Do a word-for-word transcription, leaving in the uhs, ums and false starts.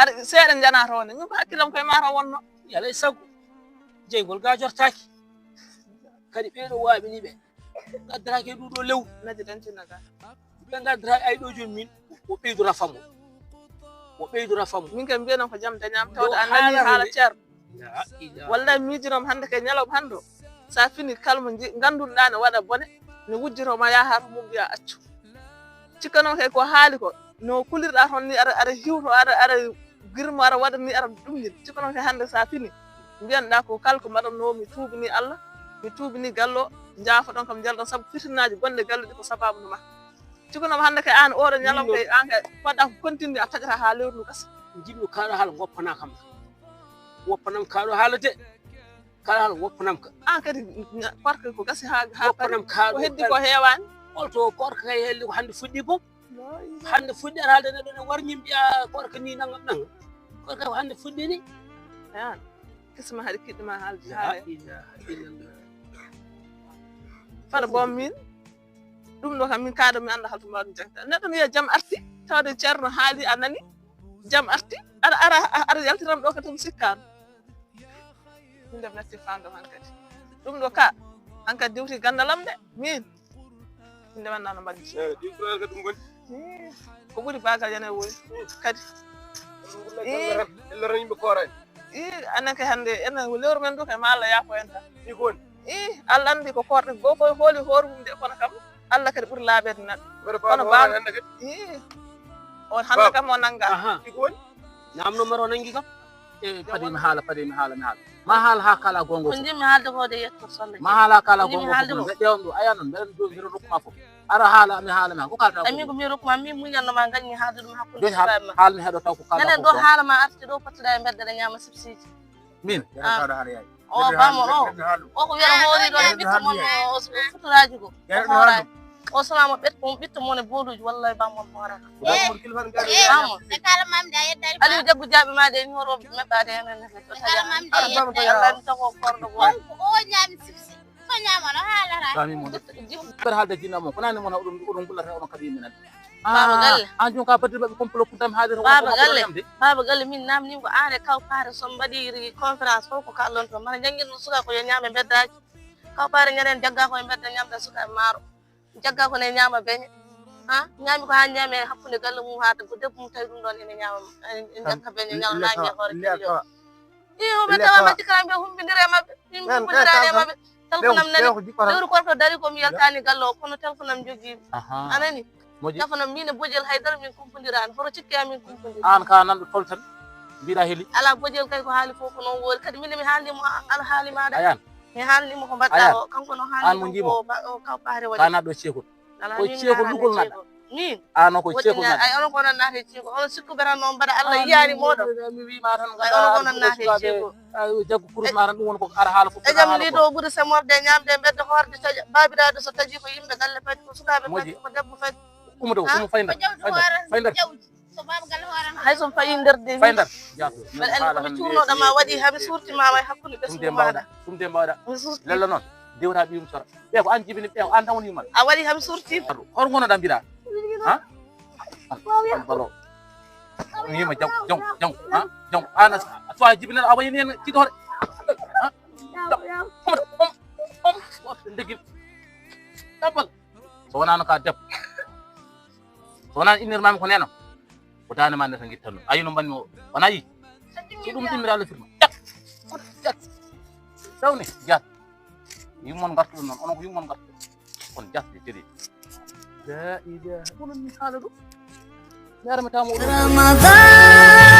Aɗa seeɗa njanaa toon ne. Min ko hakkillam koye maa tan wonno. Yalay sago. Jeygol ga jortaaki. Kadi ɓeeɗo waaɓini ɓe. Ngaddaaki e ɗuɗo lew. Naji tan cinnaga. Ɓe ngaddata ay ɗo jooni min. O ɓeydora fammo. O ɓeydora fammo. Min kam mbiyanon ko jam dañaama tawde a naali haala ceerno. Wallay miijinoom hannde kay ñalawma hannde o. So a fini kala mo nji- ngannduɗaa ne waɗa bone, ne wujjitoo ma yaha to mum mbiya accu. Cikka noon kay ko haali ko, no kulirɗaa toon ni aɗa aɗa hiwto aɗa aɗa girmo aɗa waɗa ni aɗa ɗum ni. Cikka noon kay hannde so a fini mbiyanɗaa ko kala ko mbaɗatnoo mi tuubini Allah, mi tuubini gallo, njaafoɗon kam njalɗon sabu fitinaaji gonɗe galle ɗi ko sabaabu numa. Cikka noon hannde kay aan oɗo ñalawma kay aan kay fodɗaa ko continue a taƴata haa lewru ndu gasa. Njiɗmi kaaɗo haala goppanaa kam. Woppanam kaaɗo haala de. Kala hal woppanam ka. An kadi korka ko gasi ha ha woppanam ka ko heddi ko heewani. Holto korka kay helli ko hande fuɗɗi boom. Hande fuɗɗi ar halde neɗɗo ne warñi mbiya korka ni nangam nangam. Korka ko hande fuɗɗi ni. Yan. Kisma hari kiɗɗi ma halde haale. Fada boom min. Ɗum ɗo kam min kaaɗo mi annda halto mbaɗum jangta neɗɗo mi wiya jam arti tawde ceerno haali a nani. Jam arti aɗa ara aɗa yaltinam ɗo ka tan sikkaano. Min de mi natti fandam hankadi. Ɗum ɗo ka hankadi diwti gandalam de min. Min de wannano mbaggi. Diwtirani ka ɗum woni. Ko ɓuri bagal yana woni kadi. Ella tan yimɓe koorani. I anen kay hannde enen lewru men du kay ma Allah yaafo en tan. Ɗi ko woni. I Allah anndi ko korɗe goo fof hooli hoore mum de kono kam Allah kadi ɓuri laaɓeede neɗɗo. Kono baaba hannde kadi. I on hannde kam o nannga. Ɗi ko woni. Namno maro nangi kam. E padi mi haala padi mi haala mi haala. Ma haala ha kala gongo. Ko jimmi haalde ko de yetto solle. Ma haala kala gongo. Ɓe ƴeewam ɗo aya noon mbeɗen joomi mbiɗo rokkuma fof. Ara haala mi haala ma ko kalta. Ami ko mi rokkuma mi muñanno ma gañi haalde ɗum hakkunde sukaaɓe ma. Haal mi heɗo taw ko kalta. Nenen ɗo haala ma arti ɗo pottuɗa e mbedda ɗa ñaama sipsiji. Min. O bamo o o ko wiyata hooriɗo e ɓitta mon o futuraji ko o hoorani. O salama ɓet on ɓitta mon e booluji wallay bamo on hoorata. Bamo. Aliou jaggu jaaɓe ma de ni hoto meɓɓade henen. Alani tago korɗo goo. O ñaami sipsi. Ko ñaama no haalata. Kami mo. Ber haalde jinna mo ko nani mo na oɗon oɗon gullata oɗon kadi yimɓe nan. Baba galle. An jun ka badde babbe complot kuntam haalde. Baba galle. Baba galle min namni ko are kaw pare so mbaɗiri conférence fof ko kallon to mara jangir no suka ko yo ñaame beddaji. Kaw pare ñanen jagga ko e bedda ñamda suka e maaro. Jagga ko ne ñaama beñe. Ha ñaami ko ha ñaame hakkunde galle mum ha ko debbo mum tawi ɗum ɗon ene ñaama en jakka beñe ñalo nañi hoore kadi. Iyo ɓe tawa majji kala mbiya humbindira e maɓɓe. Yimɓe humbindiraani e maɓɓe. Telefonam nani lewru korko dari ko mi yaltaani galle o kono telefonam jogiimi. Anani. Telefonam min e bojel haydara min kumpondirani hoto cikke amin kumpondir. An ka nanɗo tol tan mbiɗa heli. Ala bojel kay ko haali fof ko noon woori kadi min mi haalnimo alhaali maɗa. Ayan. Mi haalnimo ko mbaɗɗa o kanko no haalnimo ko kaw paare waɗi. Ka naɗɗo ceekol. Ko ceeko lugol naɗa. Min. Ano ko ceeko naɗa. Ay onon ko non naate ceeko. Onon sikku beran non bada Allah yiyani modo. Mi wi ma tan ay onon ko non naate ceeko. Jaggu kurus ma tan dum won ko ara hala ko. E jam lido buri se morde nyamde beddo horde taja babiraado so taji ko yimbe galle fati ko sukabe fati ko debbo fati. Umu do umu fayndar. Fayndar. Hay so fayi nder de fayndar. Mbeɗa anndi ko mi cuurnoɗo ma waɗi hami suurti ma way hakkunde ɓesngu maɗa. Ɗum de mbaɗa. Mi suurti lella noon. Dewta ɓiyum sora ɓe ko an jibini ɓe an tan woni yumal a waɗi kam surti. Hol gono ɗa mbiɗa? Ha? Balo. Wima jam jam jam ha jam ana so a jibinano a wayni hen kiɗore. Ndegil. Ɗabbal. So wonano ka debbo. So wonano innirmami ko nena. Ko dande ma nde tan guittanno ayi no mbanmi o wona yi. So ɗum ɗimmira Allah firma ƴat ƴat. Sawni ƴat. Yummon gartuɗo noon onon ko yummon gartuɗo. Kon jasde tiri. La ilaha kono mi haala ɗum. Mi ara mi tamo. Ramadan.